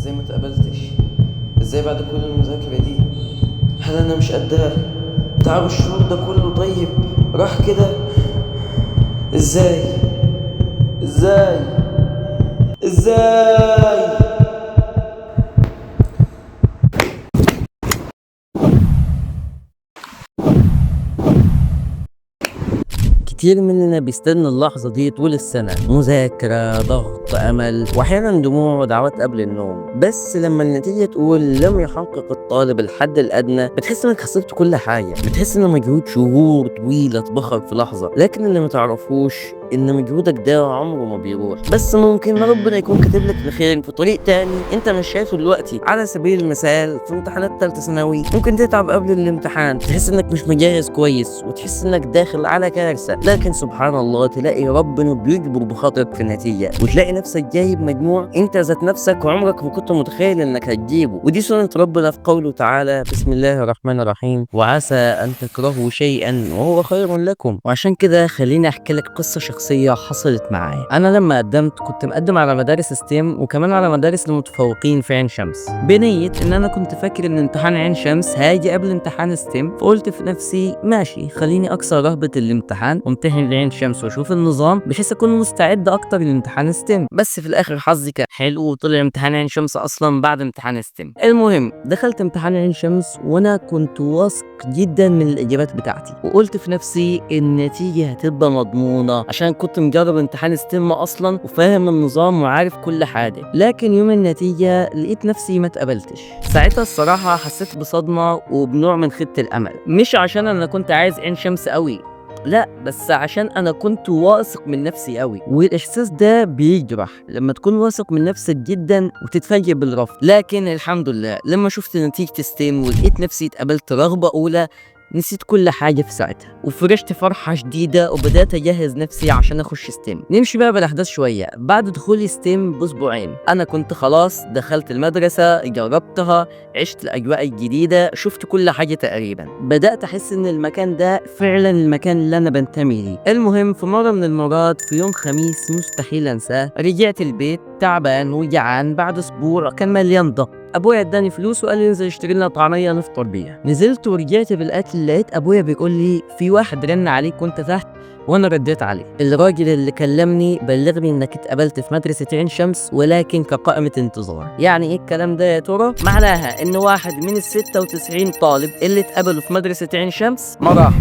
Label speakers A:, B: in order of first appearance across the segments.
A: ازاي ما اتقبلتش؟ ازاي بعد كل المذاكرة دي؟ هل انا مش قدها؟ تعب الشهور ده كله طيب راح كده؟ ازاي ازاي ازاي؟
B: كتير مننا بيستنى اللحظة دي طول السنة، مذاكرة، ضغط، أمل، وأحيانا دموع ودعوات قبل النوم. بس لما النتيجة تقول لم يحقق الطالب الحد الأدنى، بتحس إنك خسرت كل حاجة، بتحس إن مجهود شهور طويلة اتبخر في لحظة. لكن اللي متعرفوش إن مجهودك ده عمره ما بيروح، بس ممكن ربنا يكون كاتب لك الخير في طريق تاني أنت مش شايفه دلوقتي. على سبيل المثال في امتحانات تالتة ثانوي ممكن تتعب قبل الامتحان، تحس إنك مش مجهز كويس وتحس إنك داخل على كارثة، لكن سبحان الله تلاقي ربنا بيجبر بخاطرك في النتيجة، وتلاقي نفسك جايب مجموع انت ذات نفسك وعمرك ما كنت متخيل انك هتجيبه. ودي سنة ربنا في قوله تعالى: بسم الله الرحمن الرحيم، وعسى ان تكرهوا شيئا وهو خير لكم. وعشان كده خليني احكي لك قصة شخصية حصلت معايا. انا لما قدمت كنت مقدم على مدارس STEM وكمان على مدارس المتفوقين في عين شمس، بنية ان انا كنت فاكر ان امتحان عين شمس هاجي قبل امتحان STEM، فقلت في نفسي ماشي خليني اكسر رهبة الامتحان وامتحن لعين شمس واشوف النظام بحيث اكون مستعد اكتر لامتحان STEM. بس في الاخر حظي كان حلو وطلع امتحان عين شمس اصلا بعد امتحان STEM. المهم دخلت امتحان عين شمس وانا كنت واثق جدا من الاجابات بتاعتي، وقلت في نفسي النتيجة هتبقى مضمونه عشان كنت مجرب امتحان STEM اصلا وفاهم النظام وعارف كل حاجة. لكن يوم النتيجة لقيت نفسي ما اتقبلتش. ساعتها الصراحة حسيت بصدمة وبنوع من خيبه الامل، مش عشان انا كنت عايز عين شمس قوي، لا، بس عشان انا كنت واثق من نفسي قوي. والاحساس ده بيجرح لما تكون واثق من نفسك جدا وتتفاجئ بالرفض. لكن الحمد لله لما شفت نتيجة STEM ولقيت نفسي اتقبلت رغبة اولى، نسيت كل حاجة في ساعتها وفرحت فرحة شديدة وبدأت أجهز نفسي عشان أخش STEM. نمشي بقى بالأحداث شوية. بعد دخولي STEM بأسبوعين أنا كنت خلاص دخلت المدرسة، جربتها، عشت الأجواء الجديدة، شفت كل حاجة تقريبا، بدأت أحس إن المكان ده فعلا المكان اللي أنا بنتمي ليه. المهم في مرة من المرات في يوم خميس مستحيل أنساه، رجعت البيت تعبان وجعان بعد أسبوع كان مليان ضغط. ابويا اداني فلوس وقال لي انزل اشتري لنا طعميه نفطر بيها. نزلت ورجعت بالاكل، لقيت ابويا بيقول لي في واحد رن عليك وانت تحت، وانا رديت عليه. الراجل اللي كلمني بلغني انك اتقبلت في مدرسه عين شمس ولكن كقائمه انتظار. يعني ايه الكلام ده يا ترى؟ معناها ان واحد من ال 96 طالب اللي اتقبلوا في مدرسه عين شمس ما راحش،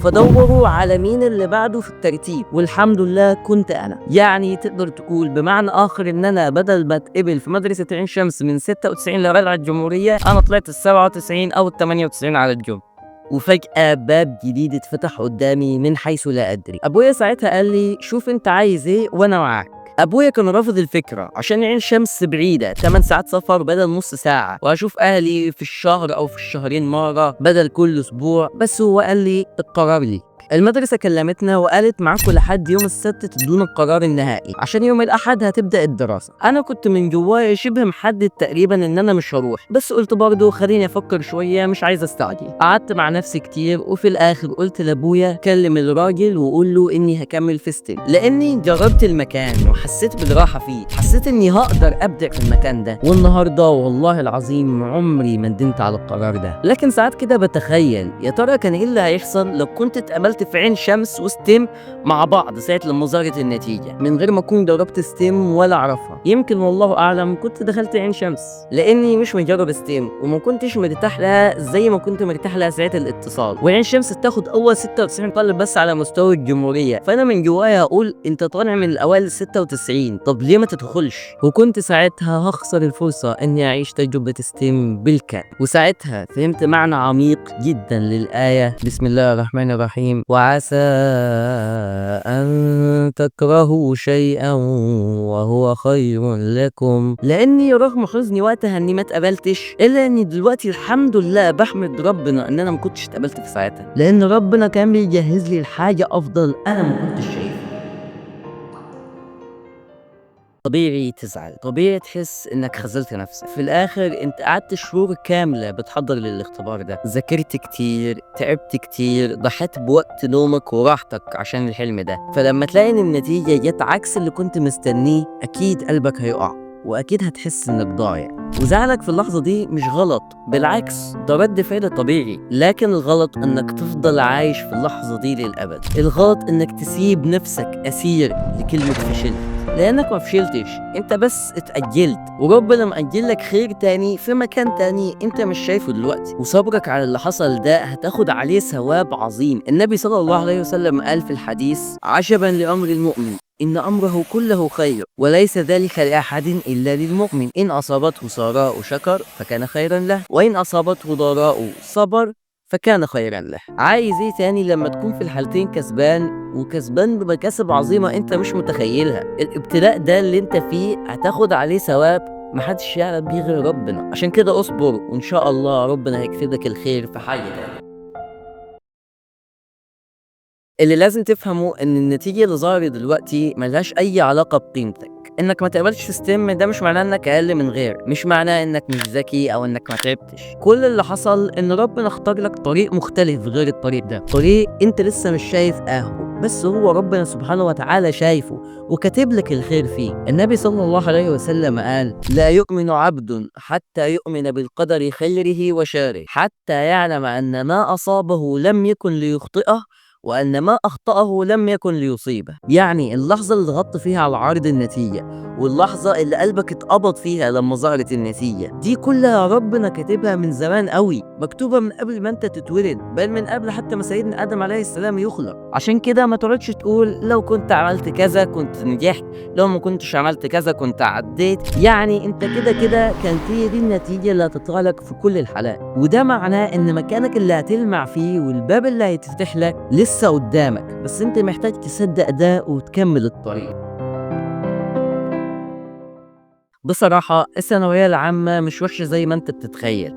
B: فدوروا على مين اللي بعده في الترتيب، والحمد لله كنت انا. يعني تقدر تقول بمعنى اخر ان انا بدل ما اتقبل في مدرسه عين شمس من 96 لرابعه الجمهورية، انا طلعت ال 97 او ال 98 على الجمهورية. وفجأة باب جديد اتفتح قدامي من حيث لا أدري. أبويا ساعتها قال لي شوف أنت عايز إيه وأنا معاك. أبويا كان رافض الفكرة عشان عين شمس بعيدة، 8 ساعات سفر بدل نص ساعة، وأشوف أهلي في الشهر أو في الشهرين مرة بدل كل أسبوع. بس هو قال لي القرار ليك. المدرسة كلمتنا وقالت معاكم لحد يوم السبت تدونا القرار النهائي عشان يوم الأحد هتبدأ الدراسة. أنا كنت من جوايا شبه محدد تقريبا إن أنا مش هروح، بس قلت برضه خليني أفكر شوية، مش عايز أستعجل. قعدت مع نفسي كتير وفي الآخر قلت لأبويا كلم الراجل وقول له إني هكمل في STEM، لأني جربت المكان وحسيت بالراحة فيه، حسيت إني هقدر أبدع في المكان ده. والنهاردة والله العظيم عمري ما ندمت على القرار ده. لكن ساعات كده بتخيل يا ترى كان إيه اللي هيحصل لو كنت اتقبلت في عين شمس و STEM مع بعض ساعة لما ظهرت النتيجة، من غير ما اكون جربت STEM ولا اعرفها. يمكن والله اعلم كنت دخلت عين شمس، لاني مش مجرب STEM وما كنتش مرتاح لها زي ما كنت مرتاح لها ساعة الاتصال. وعين شمس تاخد اول 96 طالب بس على مستوى الجمهورية، فانا من جوايا هقول انت طالع من الاوائل 96، طب ليه ما تدخلش؟ وكنت ساعتها هخسر الفرصة اني اعيش تجربة STEM بالكامل. وساعتها فهمت معنى عميق جدا للآية بسم الله الرحمن الرحيم، وعسى أن تكرهوا شيئا وهو خير لكم. لأني رغم حزني وقتها إني ما اتقبلتش، إلا إني دلوقتي الحمد لله بحمد ربنا إن أنا ما كنتش اتقبلت في ساعتها، لأن ربنا كان بيجهز لي الحاجة أفضل أنا ما كنتش شايفها. طبيعي تزعل، طبيعي تحس انك خذلت نفسك. في الاخر انت قعدت شهور كاملة بتحضر للاختبار ده، ذاكرت كتير، تعبت كتير، ضحيت بوقت نومك وراحتك عشان الحلم ده. فلما تلاقي ان النتيجة جت عكس اللي كنت مستنيه، اكيد قلبك هيقع واكيد هتحس انك ضايع. وزعلك في اللحظة دي مش غلط، بالعكس ده رد فعل طبيعي، لكن الغلط انك تفضل عايش في اللحظة دي للأبد. الغلط انك تسيب نفسك أسير لكلمة فشلت، لأنك ما فشلتش، انت بس اتأجلت، وربنا مأجل لك خير تاني في مكان تاني انت مش شايفه دلوقتي. وصبرك على اللي حصل ده هتاخد عليه ثواب عظيم. النبي صلى الله عليه وسلم قال في الحديث: عجبا لأمر المؤمن إن أمره كله خير، وليس ذلك لأحد إلا للمؤمن، إن أصابته سراء شكر فكان خيرا له، وإن أصابته ضراء صبر فكان خيرا له. عايز ايه تاني لما تكون في الحالتين كسبان، وكسبان بمكاسب عظيمة انت مش متخيلها؟ الابتلاء ده اللي انت فيه هتاخد عليه ثواب محدش يعلم بيه غير ربنا. عشان كده اصبر، وان شاء الله ربنا هيكتب لك الخير في حاجة تانية. اللي لازم تفهمه ان النتيجة اللي ظهرت دلوقتي ملهاش اي علاقة بقيمتك. انك ما تقبلش STEM ده مش معناه انك اقل من غير، مش معناه انك مش ذكي او انك ما تعبتش. كل اللي حصل ان ربنا اختار لك طريق مختلف غير الطريق ده، طريق انت لسه مش شايف اهو، بس هو ربنا سبحانه وتعالى شايفه وكاتب لك الخير فيه. النبي صلى الله عليه وسلم قال: لا يؤمن عبد حتى يؤمن بالقدر خيره وشره، حتى يعلم ان ما اصابه لم يكن ليخطئه، وأن ما أخطأه لم يكن ليصيبه. يعني اللحظة اللي ضغطت فيها على عرض النتيجة، واللحظة اللي قلبك اتقبض فيها لما ظهرت النتيجة، دي كلها ربنا كاتبها من زمان قوي، مكتوبة من قبل ما انت تتولد، بل من قبل حتى ما سيدنا آدم عليه السلام يخلق. عشان كده ما تقعدش تقول لو كنت عملت كذا كنت نجحت، لو ما كنتش عملت كذا كنت عديت. يعني انت كده كده كانت هي دي النتيجة اللي هتطلع لك في كل الحالات، وده معناه ان مكانك اللي هتلمع فيه والباب اللي هيتفتح لك لسه قدامك، بس انت محتاج تصدق ده وتكمل الطريق. بصراحة الثانوية العامة مش وحشة زي ما انت بتتخيل،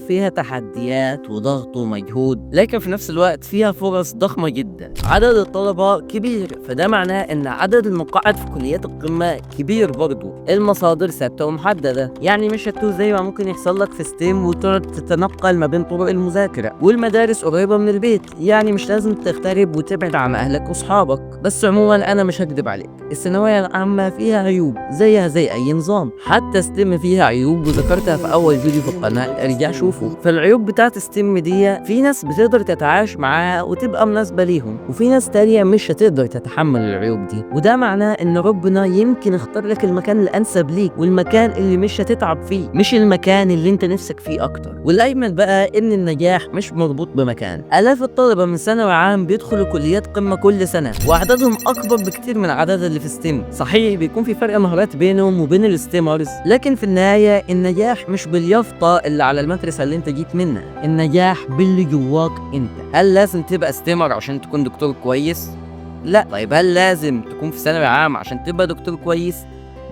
B: فيها تحديات وضغط ومجهود، لكن في نفس الوقت فيها فرص ضخمة جدا. عدد الطلبة كبير، فده معناه ان عدد المقاعد في كليات القمة كبير برضو. المصادر ثابتة ومحددة، يعني مش هتوه زي ما ممكن يحصل لك في STEM وتقعد تتنقل ما بين طرق المذاكرة. والمدارس قريبة من البيت، يعني مش لازم تغترب وتبعد عن اهلك واصحابك. بس عموما انا مش هكدب عليك، الثانوية العامة فيها عيوب زيها زي اي نظام، حتى STEM فيها عيوب وذكرتها في اول فيديو في القناة، ارجع شوفه. فالعيوب بتاعت STEM دي في ناس بتقدر تتعايش معاها وتبقى مناسبة ليهم، وفي ناس تانية مش هتقدر تتحمل العيوب دي. وده معناه ان ربنا يمكن اختار لك المكان الانسب ليك، والمكان اللي مش هتتعب فيه، مش المكان اللي انت نفسك فيه اكتر. والاجمل بقى ان النجاح مش مربوط بمكان. الاف الطلبة من ثانوي عام بيدخلوا كليات قمة كل سنة، واعدادهم اكبر بكتير من عدد اللي في STEM. صحيح بيكون في فرق مهارات بينهم وبين ال STEMers، لكن في النهاية النجاح مش باليافطة اللي على المدرسة اللي انت جيت منها، النجاح باللي جواك انت. هل لازم تبقى STEMer عشان تكون دكتور كويس؟ لا. طيب هل لازم تكون في ثانوي عام عشان تبقى دكتور كويس؟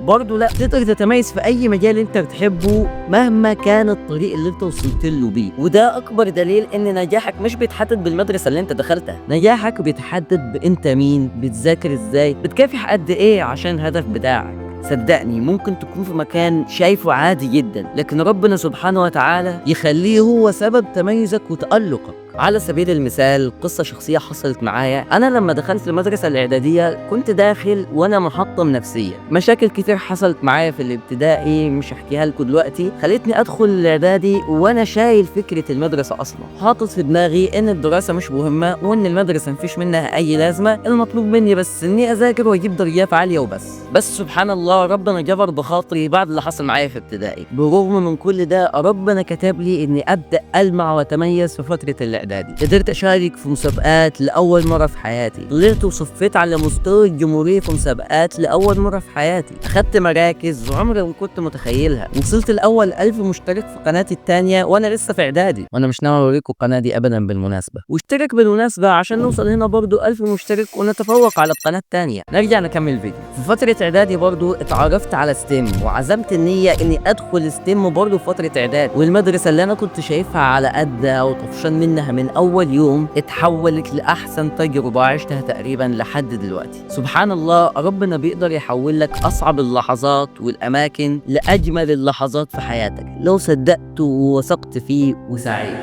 B: برضه لا. تقدر تتميز في اي مجال انت بتحبه مهما كان الطريق اللي انت وصلت له بيه. وده اكبر دليل ان نجاحك مش بيتحدد بالمدرسة اللي انت دخلتها، نجاحك بيتحدد بانت مين، بتذاكر ازاي، بتكافح قد ايه عشان الهدف بتاعك. صدقني ممكن تكون في مكان شايفه عادي جدا، لكن ربنا سبحانه وتعالى يخليه هو سبب تميزك وتألقك. على سبيل المثال قصة شخصية حصلت معايا، أنا لما دخلت المدرسة الإعدادية كنت داخل وأنا محطم نفسيا، مشاكل كتير حصلت معايا في الابتدائي مش هحكيها لكم دلوقتي، خلتني أدخل الإعدادي وأنا شايل فكرة المدرسة أصلا، حاطط في دماغي إن الدراسة مش مهمة وإن المدرسة مفيش منها أي لازمة، المطلوب مني بس إني أذاكر وأجيب درجات عالية وبس. بس سبحان الله ربنا جبر بخاطري بعد اللي حصل معايا في ابتدائي. بالرغم من كل ده ربنا كتب لي إني أبدأ ألمع وأتميز في فترة الإعدادي. قدرت أشارك في مسابقات لأول مرة في حياتي، طلعت وصفيت على مستوى الجمهورية في مسابقات لأول مرة في حياتي، أخدت مراكز عمري ما كنت متخيلها، وصلت الأول 1000 مشترك في قناتي الثانية وأنا لسه في إعدادي، وأنا مش ناوي أوريكم القناة دي أبدا بالمناسبة. واشترك بالمناسبة عشان نوصل هنا برضو 1000 مشترك ونتفوق على القناة الثانية. نرجع نكمل الفيديو. في فترة إعدادي برضو اتعرفت على STEM وعزمت النية إني أدخل STEM برضو في فترة إعدادي، والمدرسة اللي أنا كنت شايفها على قدها وطفشان منها من أول يوم اتحولت لأحسن تجربة عشتها تقريبا لحد دلوقتي. سبحان الله ربنا بيقدر يحول لك أصعب اللحظات والأماكن لأجمل اللحظات في حياتك لو صدقت ووثقت فيه وسعيت.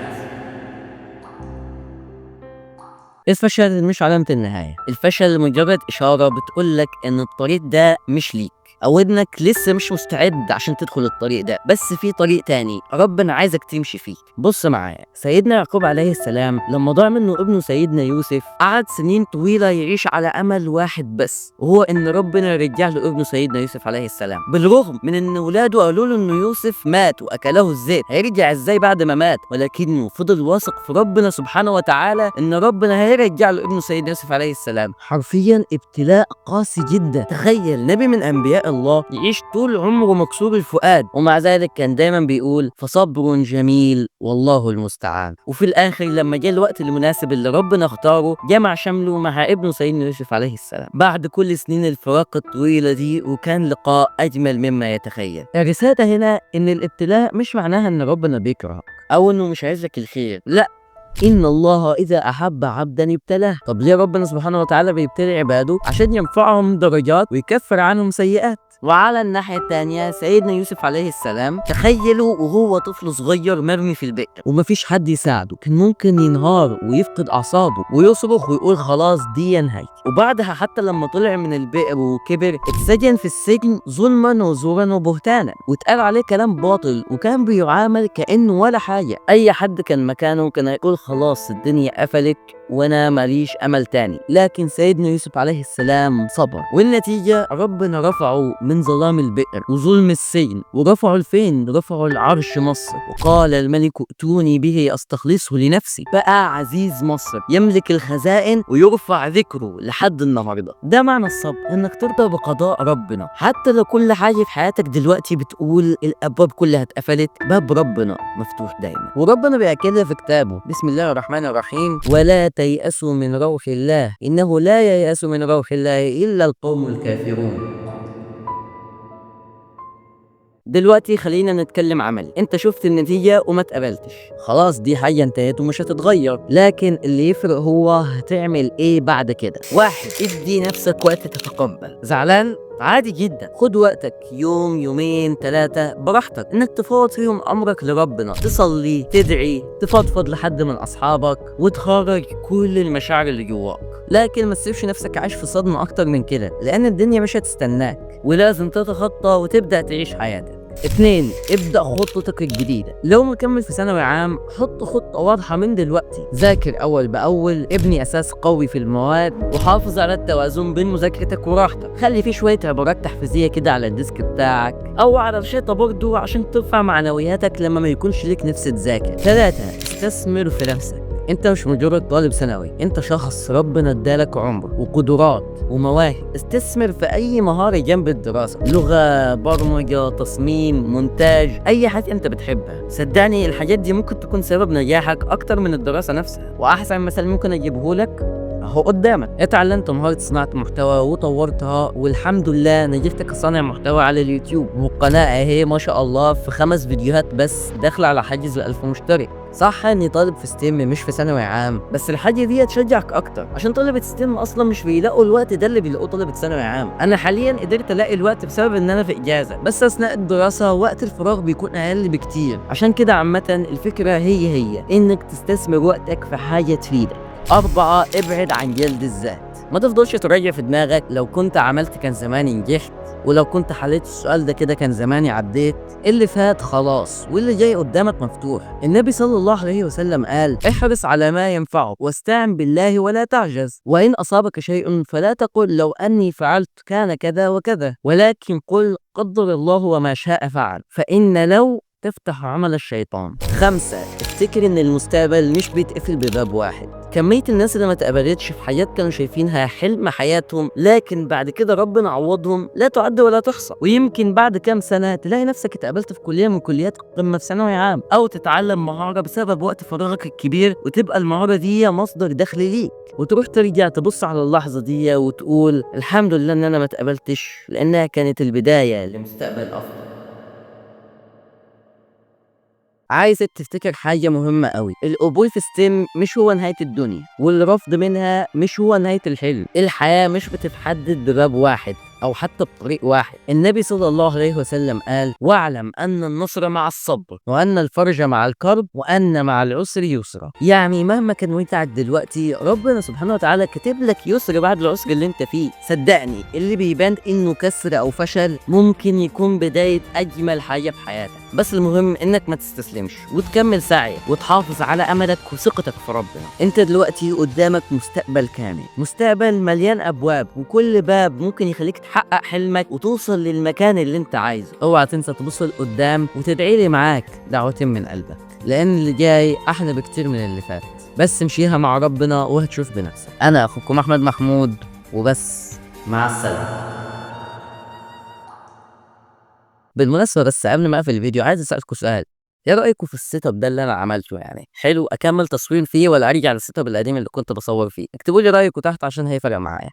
B: الفشل مش علامة النهاية، الفشل مجرد إشارة بتقولك إن الطريق ده مش ليك. او انك لسه مش مستعد عشان تدخل الطريق ده، بس في طريق تاني ربنا عايزك تمشي فيه. بص معايا، سيدنا يعقوب عليه السلام لما ضاع منه ابنه سيدنا يوسف قعد سنين طويلة يعيش على امل واحد بس، وهو ان ربنا يرجع له ابنه سيدنا يوسف عليه السلام. بالرغم من ان ولاده قالوا له انه يوسف مات واكله الذئب، هيرجع ازاي بعد ما مات؟ ولكنه فضل واثق في ربنا سبحانه وتعالى ان ربنا هيرجع له ابنه سيدنا يوسف عليه السلام. حرفيا ابتلاء قاسي جدا. تخيل نبي من انبياء الله يعيش طول عمره مكسور الفؤاد، ومع ذلك كان دايما بيقول فصبر جميل والله المستعان. وفي الاخر لما جه الوقت المناسب اللي ربنا اختاره جمع شمله مع ابنه سيدنا يوسف عليه السلام بعد كل سنين الفراق الطويلة دي، وكان لقاء اجمل مما يتخيل. الرسالة هنا ان الابتلاء مش معناها ان ربنا بيكرهك او انه مش عايز لك الخير، لا، إن الله إذا أحب عبدا ابتلاه. طب ليه ربنا سبحانه وتعالى بيبتلي عباده؟ عشان ينفعهم درجات ويكفر عنهم سيئات. وعلى الناحية التانية سيدنا يوسف عليه السلام، تخيلوا وهو طفل صغير مرمي في البئر ومفيش حد يساعده، كان ممكن ينهار ويفقد أعصابه ويصرخ ويقول خلاص دي نهايتي. وبعدها حتى لما طلع من البئر وكبر اتسجن في السجن ظلما وزورا وبهتانا، واتقال عليه كلام باطل، وكان بيعامل كأنه ولا حاجة. أي حد كان مكانه كان هيقول خلاص الدنيا قفلت وانا ماليش امل تاني، لكن سيدنا يوسف عليه السلام صبر، والنتيجة ربنا رفعه من ظلام البئر وظلم السجن ورفعه لفين؟ رفعه لعرش مصر. وقال الملك ائتوني به استخلصه لنفسي. بقى عزيز مصر يملك الخزائن ويرفع ذكره لحد النهارده. ده معنى الصبر، انك ترضى بقضاء ربنا حتى لو كل حاجة في حياتك دلوقتي بتقول الابواب كلها اتقفلت، باب ربنا مفتوح دايما. وربنا بيأكدها في كتابه، بسم الله الرحمن الرحيم، ولا تيأسوا من روح الله إنه لا ييأس من روح الله إلا القوم الكافرون. دلوقتي خلينا نتكلم عملي. انت شفت النتيجة وما اتقبلتش، خلاص دي حاجة انتهت ومش هتتغير، لكن اللي يفرق هو هتعمل ايه بعد كده. واحد، ادي نفسك وقت تتقبل. زعلان؟ عادي جدا، خد وقتك يوم يومين 3 براحتك، انك تفوض فيهم امرك لربنا، تصلي، تدعي، تفضفض لحد من اصحابك، وتخرج كل المشاعر اللي جواك. لكن ما تسيبش نفسك عايش في صدمة اكتر من كده، لان الدنيا مش هتستناك، ولازم تتخطى وتبدأ تعيش حياتك. 2، ابدأ خطتك الجديدة. لو مكمل في ثانوي عام حط خطة واضحة من دلوقتي، ذاكر أول بأول، ابني أساس قوي في المواد، وحافظ على التوازن بين مذاكرتك وراحتك. خلي فيه شوية عبارات تحفيزية كده على ال desk بتاعك أو على الشيطة برضو عشان ترفع معنوياتك لما ما يكونش ليك نفس تذاكر. 3، استثمر في نفسك. انت مش مجرد طالب ثانوي، انت شخص ربنا ادالك عمر وقدرات ومواهب. استثمر في اي مهارة جنب الدراسة، لغة، برمجة، تصميم، مونتاج، اي حاجة انت بتحبها. صدقني الحاجات دي ممكن تكون سبب نجاحك اكتر من الدراسة نفسها. واحسن مثال ممكن اجيبه لك اهو قدامك، اتعلمت مهارة صناعة محتوى وطورتها والحمد لله نجحت كصانع محتوى على اليوتيوب، والقناة اهي ما شاء الله في 5 فيديوهات بس داخلة على حاجز 1000 مشترك. صح اني طالب في STEM مش في ثانوي عام، بس الحاجة دي تشجعك اكتر، عشان طلبة STEM اصلا مش بيلاقوا الوقت ده اللي بيلاقوه طلبة ثانوي عام. انا حاليا قدرت الاقي الوقت بسبب ان انا في اجازة، بس اثناء الدراسة وقت الفراغ بيكون اقل بكتير. عشان كده عامة الفكرة هي انك تستثمر وقتك في حاجة تفيدك. 4، ابعد عن جلد الذات. ما تفضلش تراجع في دماغك لو كنت عملت كان زماني نجحت، ولو كنت حليت السؤال ده كده كان زماني عديت. اللي فات خلاص واللي جاي قدامك مفتوح. النبي صلى الله عليه وسلم قال احرص على ما ينفعك واستعن بالله ولا تعجز، وإن أصابك شيء فلا تقل لو أني فعلت كان كذا وكذا، ولكن قل قدر الله وما شاء فعل، فإن لو تفتح عمل الشيطان. 5، افتكر ان المستقبل مش بيتقفل بباب واحد. كمية الناس اللي ما تقبلتش في حياة كانوا شايفينها حلم حياتهم، لكن بعد كده ربنا عوضهم لا تعد ولا تحصى. ويمكن بعد كام سنة تلاقي نفسك اتقبلت في كلية من كليات القمة في ثانوي عام، أو تتعلم مهارة بسبب وقت فراغك الكبير وتبقى المهارة دي مصدر دخل ليك، وتروح ترجع تبص على اللحظة دي وتقول الحمد لله إن أنا ما اتقبلتش، لأنها كانت البداية لمستقبل أفضل. عايزك تفتكر حاجة مهمة قوي، القبول في STEM مش هو نهاية الدنيا، والرفض منها مش هو نهاية الحلم. الحياة مش بتتحدد بباب واحد او حتى بطريق واحد. النبي صلى الله عليه وسلم قال: واعلم ان النصر مع الصبر، وان الفرج مع الكرب، وان مع العسر يسرا. يعني مهما كان وجعك دلوقتي، ربنا سبحانه وتعالى كاتب لك يسر بعد العسر اللي انت فيه. صدقني اللي بيبان انه كسر او فشل ممكن يكون بداية اجمل حاجة في حياتك. بس المهم انك ما تستسلمش وتكمل سعيك وتحافظ على املك وثقتك في ربنا. انت دلوقتي قدامك مستقبل كامل، مستقبل مليان ابواب، وكل باب ممكن يخليك تحقق حلمك وتوصل للمكان اللي انت عايزه. اوعى تنسى تبص لقدام وتدعي لي معاك دعوتين من قلبك، لان اللي جاي احلى بكتير من اللي فات. بس امشيها مع ربنا وهتشوف بنفسك. انا اخوكم احمد محمود وبس، مع السلامة. بالمناسبة بس قبل ما اقفل الفيديو عايز اسالكم سؤال: ايه رايكم في ال setup ده اللي انا عملته؟ يعني حلو اكمل تصوير فيه ولا ارجع لل setup القديم اللي كنت بصور فيه؟ اكتبوا لي رايكم تحت عشان هيفرق معايا.